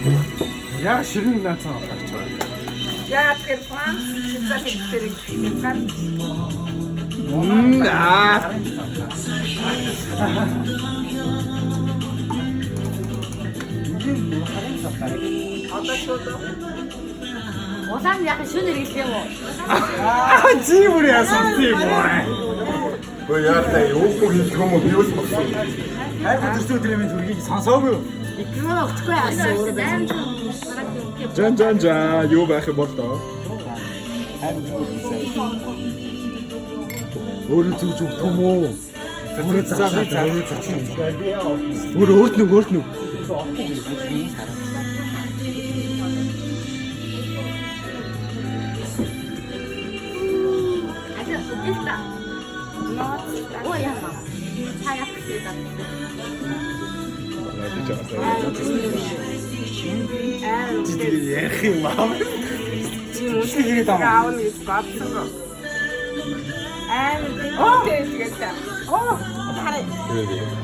Яг ширэн наацсан гарч байгаа. Яа, тэгэхээр Франц Швейцар хэлээр Франц. Мм аа. Одоо шууд Улаан яг шүн хэрэглэх юм уу? Аа, чи бүр яасан юм бэ? Өө яа та юу хийх юм уу? Би юу болсон? Хайр төрсөн өдрийн минь төргийг сонсоогүй юу? Микрофон өгөхгүй яасан өөрөө байсан. Жан жан жан юу байх юм бол доо? Өөрөө зүгж өгөх юм уу? Өөрөө заа, өөрөө зочин. Өөрөө өөрт нүг, өөрт нүг. Ачаа үгэлта. Оо яа. Та яг гэсэн. Чи тэгээ ярих юм аа. Тийм үү. Хэрэгээд аваа. Аавна гэж бодсон. Амар тийм тэгээд. Оо, хараа.